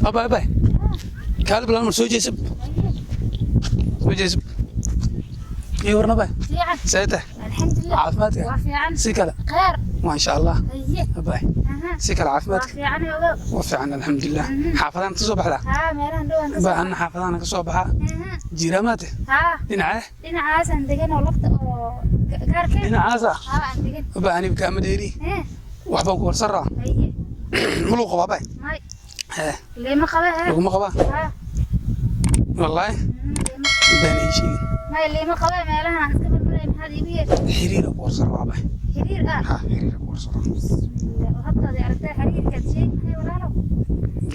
Abay, abay, kaali bilaan, mar soo jeesab, soo jeesab. Iyo warna bay? Fiican. See tahay? Alxamdulilah. Caafimaadka? Waa fiican. Si kale? Khayr. Maasha Allah. Haye. Abay, si kale? Waa Caafimaadka? fiican, ogow. Waa fiican, alxamdulilah. Xaafadaan ka soo baxdaa? Haa, meelahan dhowaan ka ba soo. Anna xaafadaana ka soo baxaa. Jiiraamaate? Haa. Dhinacee? Dhinacaasaan degan oo lafta oo gaarkeen. Dhinacaasa? Haa, aan degan. Aba, aniga kaama dheeri. Waxbaan ku warsan rabaa. Haye. Maluu qabaa, bay? May. Hee? Liima qaba hee. Laguma qabaa? Haa. Wallaahi? Liima. Baan ii sheegin. May, liima qaba, meelahan aan iska marmaray. Maxaad iigu yeeshay? Xiriira ku warsan rabaa, bay. Xiriir ah? Ha, xiriira ku warsan rabaa. Bismillah, oo haddaad aragtay xiriirkaad sheeg maxay, walaalow?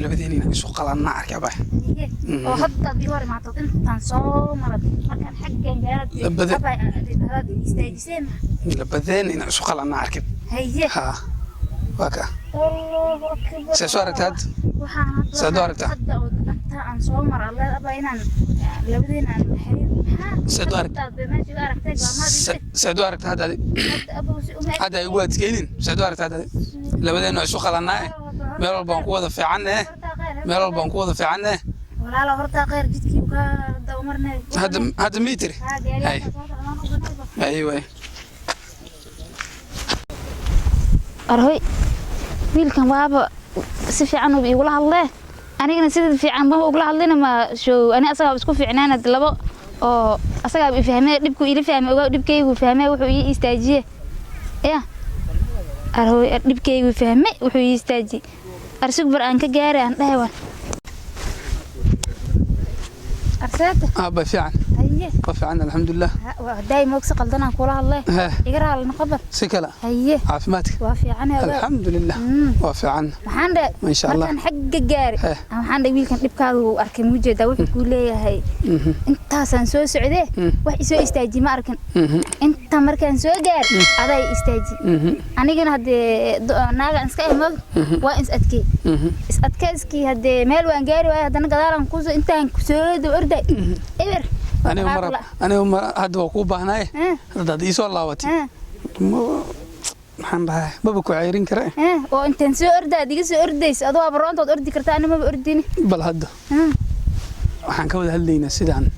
Labadeena inaan isu qalanna arkay, bay. Haye, oo haddaad ii hor imaatod intaan soo marad markaan xaggan gaarad abay hadaad istaajiseen. Labadeena inaan isu qalanna arkay. Haye. Ha, waa ka. Allahu akbar. See soo aragtay hadda? Waxaan hadda Saad u aragtaa? Hadda oo inta aan soo mar alle aba inaan labadeena aan xiriir maxaa? Saad u aragtay? Haddaad meesha igu aragtay goormaad Seed u aragtay hadda adi? Hadda abow si uma Hadda ay ugu adkeynin. Seed u aragtay hadda adi? Labadeena isu qalannaa, meel walba aan ku wada fiicanne, meel walba aan ku wada fiicanne. Walaalo, horta khayr, jidkii ka daba marnay. Hadda hadda mii tiri? Haa. Hay. Gaariga soo socdaan u banayba. Ay waay. Arhoy, wiilkan waaba si fiican uu igula hadlee, anigana sida fiican ma ugula hadlina. Ma show ani asagaa isku fiicnaana labo oo asagaa i fahmee, dhibku ila fahmay, ogaa dhibkaygu fahmee, wuxuu ii istaajiye ya. Arhoy, dhibkaygu fahmay, wuxuu ii istaajiye. Arsug bar aan ka gaaray aan dhahay waan arseeta. Aabba, fiican? Haye. Waa fiican, alxamdulilah. Daay moogsi qaldanaan kula hadlee. Hee? Iga raali noqoba. Si kale? Haye. Caafimaadka? Waa fiican, ogaa. Alxamdulilah, waa fiican. Maxaan dhe Masha Allah. markaan xagga gaari waxaan dhe wiilkan dhibkaaga uu arkay, muu jeedaa wuxuu kuu leeyahay? Intaasaan soo socdee wax isoo istaaji ma arkin. Inta markaan soo gaari adaa i istaaji. Anigana haddee naaga iska eh moog waa is adkey, is adkeyskii haddee meel waan gaari waaya, haddana gadaalaan kusoo intaan kusoo daba orday eber. Aniga mar aniga mar hadda waa kuu baahnaaye. Haddaad ii soo laabatay, maxaan dhahay, maba ku ceyrin kare. Oo intaan soo orda aad iga soo ordayso, adoo abaroontood ordi kartaa, ani maba ordini. Bal hadda waxaan ka wada hadlaynaa sidaan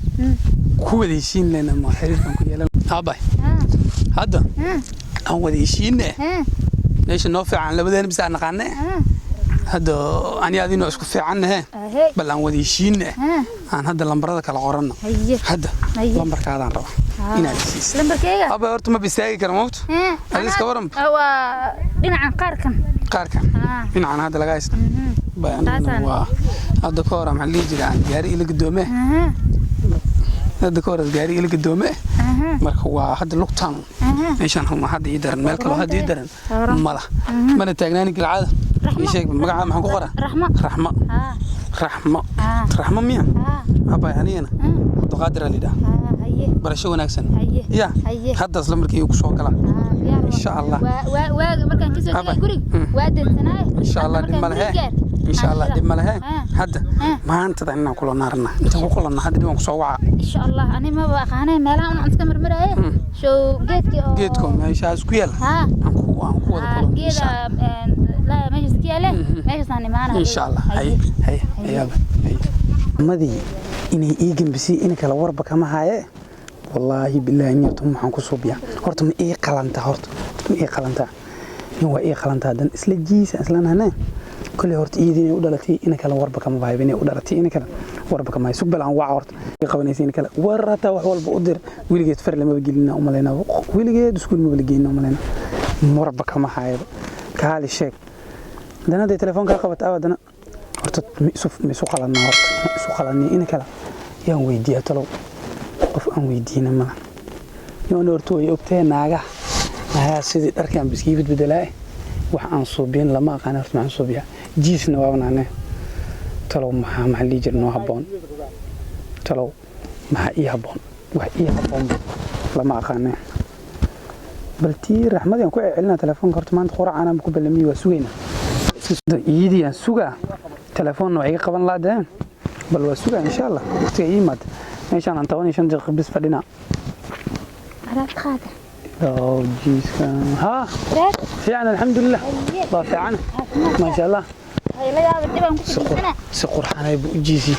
ku wada heshiin lehna ma xiriirkan ku yeelan, aabay. Hadda aan wada heshiinne. Meesha noo fiican labadeena bisa aan naqaane. Hadda ani adinoo isku fiicannahe. Ahey. Bal aan wada heshiinne. Aan hadda lambarada kala qoranno. Haye. Hadda Haye. lambarkaadaan rabaa inaad isiiso. Lambarkeyga? Aabay, horta ma bistaagi kara moogto. Adi iska waran. Waa dhinacan qaarkan. Qaarkan? Dhinacan hadda laga haysta bay anigana. Taasaan. Waa hadda ka hor maxaa la dhihi jiray, aan gaari ila gadoome. Hadda ka hor gaari ila gadoome. Marka waa hadda lugtaan meeshaan huma hadda ii daran, meel kaloo hadda ii daran mala mana taagnaani galcada. Ii sheeg magaca, maxaan ku qoraa? Raxmo. Raxmo. Haa. Raxmo. Haa. Raxmo miya? Haa. Abay, anigana Cabdiqaadir aa lidhaha. Haa, haye. Barasho wanaagsan. Haye. Ya. Haye. Haddaas lambarkii ku soo gala. Haa, diyaar waa. Insha Allah. Waaga markaan kasoo Abay. tegay guriga waa dansanaaye. Insha Allah dhib ma lehe, insha Allah dhib ma lehe. Hadda maantada inaan kula naarna, intaan ku kulanna hadda dhibaan kusoo waca. Insha Allah, ani maba aqaanay meelaha un iska marmaraaye. Show geedkii oo Geedko meeshaas ku yaal aan ku wada Haa, kulanno insha geeda Allah. Laa meeshaas ku yaale, meeshaasaan imaanaya. Insha Allah. Haye haye hayaaba haye. Madii inay ii gambisay in kala warba kama haye. Wallaahi bilaahi niyatu, maxaan ku suubiyaa horta? Ma ii qalantaa horta? Ma ii qalantaa? Nin waa ii qalantaa dan isla jiisa isla nahne kulli. Horta iyadii inay u dhalatay in kala warba kama hayo, inay u dhalatay in kala warba kama hayo. Sug bal aan waca horta. Ii qabanaysa in kale war hataa wax walba u dir. Weligeed far lamaba gelina u malaynaa, weligeed iskuul maba la geynina u malaynaa, warba kama hayo. Kaali sheeg dana hadday telefoonkaa qabato aawa dana. Horta ma isu qalanaa horta? Ma isu qalanay in kale yaan weydiiyaa talow? Qof aan weydiina mala yoon. Horta way ogtahay naagaha, naagaha sidii dharkaan biskii bedbedelaa. Wax aan suubiyin lama aqaan. Horta maxaan suubiyaa? Jiisna waa naane. Talow maxaa lii jira noo habboon? Talow maxaa ii habboon? Wax ii habboon lama aqaane. Bal tii raxmadii aan ku celcelinaa telefoonka. Horta maanta quracaanaan ku ballamiyey, waa sugaynaa iyadii aan sugaa. Telefoonna waa iga qaban laadeen. Bal waa sugaa insha Allah waqtiga ii yimaad. Meeshaan aan 15 daqiiqo bis fadhinaa. Alaab qaada. Oh, jiiska ha fiican, alxamdulilah, waa fiican, maasha Allah. La yaaba dhibaan ku fadhiisana. Si qurxanay buu u jiisi,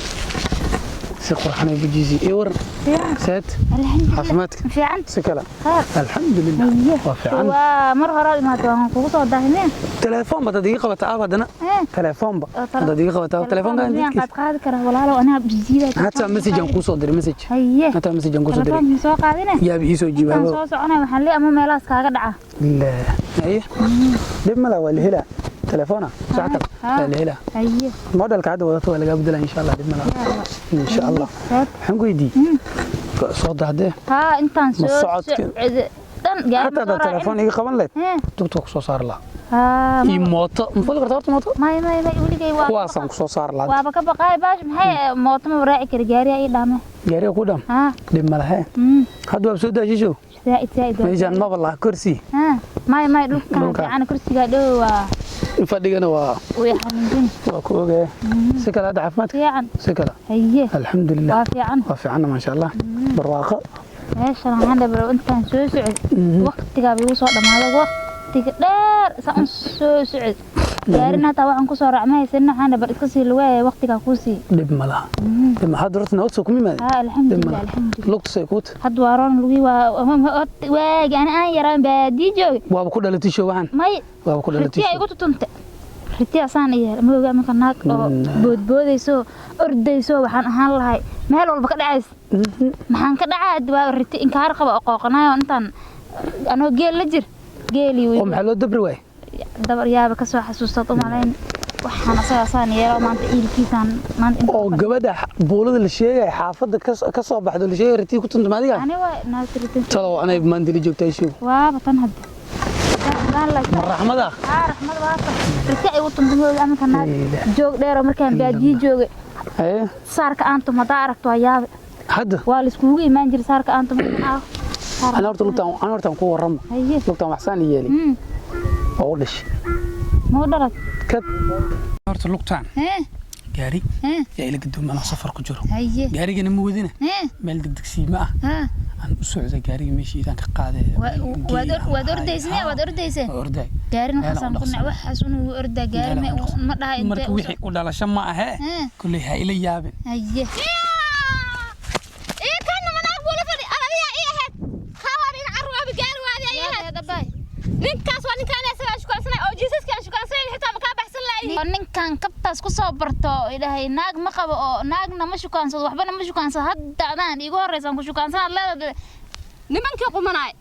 si qurxanay buu jiisi. Iyo waran, seed? Alxamdulilah. Caafimaadka? Fiican. Si kale? Khair. Alxamdulilah, waa fiican. Waa mar hore imaatay, waan kugu soo daahimeen. Telefoon ba dad iga qabata aab haddana. Telefoonba dad iga qabata, telefoonka. Miyaan qaad qaadi karaa, walaalow? Anaa jijiiday. Hataa message aan kuu soo diray, message. Haye. Hataa message aan kuu soo diray. Telefoonka soo qaadine. Yaab ii soo Intaan jibaabo. soo soconay waxaan leeyahay ama meelahaas kaaga dhaca. Haye, dhib mala, waa la helaa telefoona sax kale, waa la helaa. Haye. Modelka hadda wadato waa lagaa bedelaa insha Allah, dhib mala insha Allah. Waxaan ku weydiiyey, soo dahdee? Haa, intaan Ma soo socodka- socday dhan gaari Hataa haddaad telefoon iga qaban lahayd, dugta waa kusoo saari lahaa. Haa. Iyo mooto ma fuli karta horta mooto? May may may, weligay waa Kuwaasaan kusoo saari lahaa. Waaba ka baqaay baash, maxay mooto ma raaci kara, gaari ay dhaame. Gaariga ku dham. Haa. Dhib ma lahe. Hadda waab soo daashisho. Zaaid zaaid waa. Meeshaan maba laha kursi. Haa, may may, dhulkan Dhulka. fiican, kursiga dhow waa. Fadhigana waa way xanuunsan. Waa ku ogaya. Si kale hadda caafimaadka? Fiican. Si kale? Haye. Alxamdulilah. Waa fiican. Waa fiicanna, maasha Allah, barwaaqo. Meeshan waxaan dhabar intaan soo socday waqtigaa igu soo dhamaaday, waqtiga dheer saan u soo socday, gaarina hataa waxaan kusoo raacmay haysanin. Waxaan dhabar iska sii lugaaya, waqtigaa kuu sii. Dhib ma laha, dhib ma hadda horta nabad soo kuma imaadin? Haa. Dhib ma Alxamdulilah. laha. Alxamdulilah. Lugta say kuuta? Hadda waa roon lugii, waa waagi ani aan yaraan baadii joogay. Waaba ku dhalatay show waxaan. May. Waaba ku dhalatay. Ritiya igu tutunta, ritiya saan yeer ma ogaa marka naag oo boodboodayso ordayso waxaan ahaan lahay meel walba ka dhacaysa. Maxaan ka dhacaa? Waa riti inkaar qaba oo qooqanayo intaan anoo geel la jir geelii. Oo maxaa loo dabri waay? Dabar yaaba ka soo xasuustad u malayn, waxaan asaga saan yeelo maanta iilkiisaan maanta inta. Oo gabadha buulada la sheegaya xaafadda ka soo baxdo la sheegaya ritiga ku tunta maadiga? Ani waa naagta ritin. Talow anay maandili joogtaa show? Waaba tan hadda. Ma raxmada? Haa, raxmad waata riti ay u tunta mooga marka naag joog dheer oo markaan baadiye joogay. Haye. Saarka aan tum haddaa aragto waa yaabe. Hadda waa la iskugu imaan jiray saarka aan tum. Ana horta lugtaan, ana hortaan ku warramo. Haye. Lugtaan waxsaan yeelay oo u dhashay. Mau dhalad? Kad horta lugtaan gaari yaa ila gadooma anoo safar ku jiro. Haye. Gaarigana ma wadina, meel degdegsiima ah aan u socday, gaariga meeshiidaan ka qaaday. Waad ordaysne, waad ordayseen. Waa orday. Gaarin Meel aan waxaasaan u ku nac waxaas inuu ordaa gaari Meel aan u dhaqsan. Ma dhaha intee Marka wixii u dhalasho ma ahee, kulley ha ila yaabin. Haye. Ii kan manaag buu la fadhi adiga ii ahayd khawar in carruur gaari waadi ay ahayd. Ninkaas waa ninkaan isaga shukaansanay oo jiisaska aan shukaansanay xitaa ma kaa baxsan lahayn. Oo ninkan kabtaas ku soo barto ilaahay naag ma qabo oo naagna ma shukaansado, waxbana ma shukaansado, hadda adaan iigu horreysaan ku shukaansanaad leedahay. Nimankii qumanaay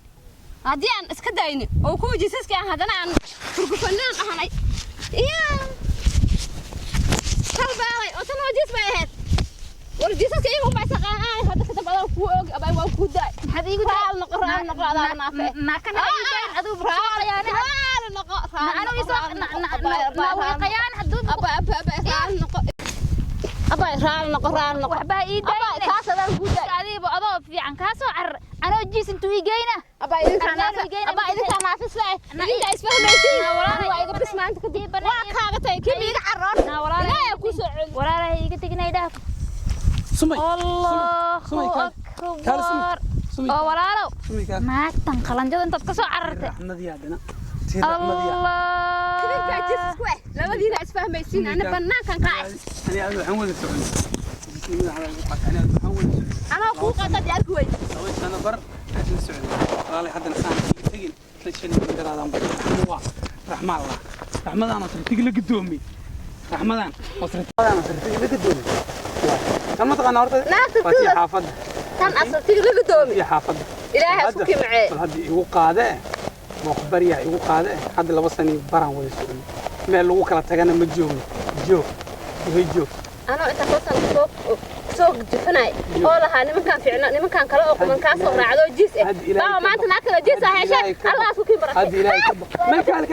haddii aan iska dayni oo kuwa jiisaska aan haddana aan furgufanaan ahanay iya kalbaalay oo tan waa jiis bay ahayd. War jiisaska iyagu baa taqaanaan hadda ka dabadaan kuu og abay waa kuu daay. Maxaad iigu Raal noqo, raal noqo, adaa naafe. Naakana iigu daayin adigu soo qayaane. Raal noqo, raal. Na anigu isoo na wii qayaan hadduu. Abay, abay, abay, raal noqo, abay, raal noqo, raal noqo. Waxbaa ii abay daayine. Kaas adaan kuu daay. Adiiba adoo fiican kaa soo carar anoo jiis intuu ii geyna. Abay, idinkaa Argaan naafe. igeyna. Abay, idinkaa naafis leh. Na- idinkaa isfahmaysiin. Na walaalay. Waa iga bis maanta kadib Ii banaan. waa kaaga tagay kii iga caroon. Na walaalay. Ilaahay kuu soo celi. Walaalahay iiga teginay dhaaf. Sumay. Allahu Sumay, kaal. Kaal, Sumay. akbar. Sumay. Oo walaalow, Sumay, kaal. naagtan qalanjada intaad ka soo carartay. Raxmadii haddana tii raxmadii. Idinkaa Allah. jiisas ku eh labadiina isfahmaysiin, ana banaankan kaa Ani aad waxaan wada soconay, ani aad waxaan wada soconay. Anaa kuu qaatad arki wey. 2 sano bar aan isla soconay walaalay, haddana saan iga tegin la shan iyo garaadaan bar waa raxma Allah, raxmadaan oo tartiig la gadoomay, raxmadaan oo tartiig la gadoomay. Tan ma taqaanaa horta? Naagta waa tii sida- xaafadda. Tan asaltiga laga doomi. Tii xaafadda. Ilaahay isku kimcee. Bal hadda igu qaade, waa ku baryaa, igu qaade. Hadda 2 sano baraan wada soconay, meel lagu kala tagana ma joogno. Joog way joog. Anoo inta soo soo soo jifanay oo lahaa nimankaan fiicna, nimankaan kale oo quman kaa soo raacdo jiis eh Hadda Ilaahay baa ka maanta baq. naag kale jiis ah Hadda heshay. Ilaahay ka baq. Allah isku kii barakay. Hadda Ilaahay ka baq. Meel kaale.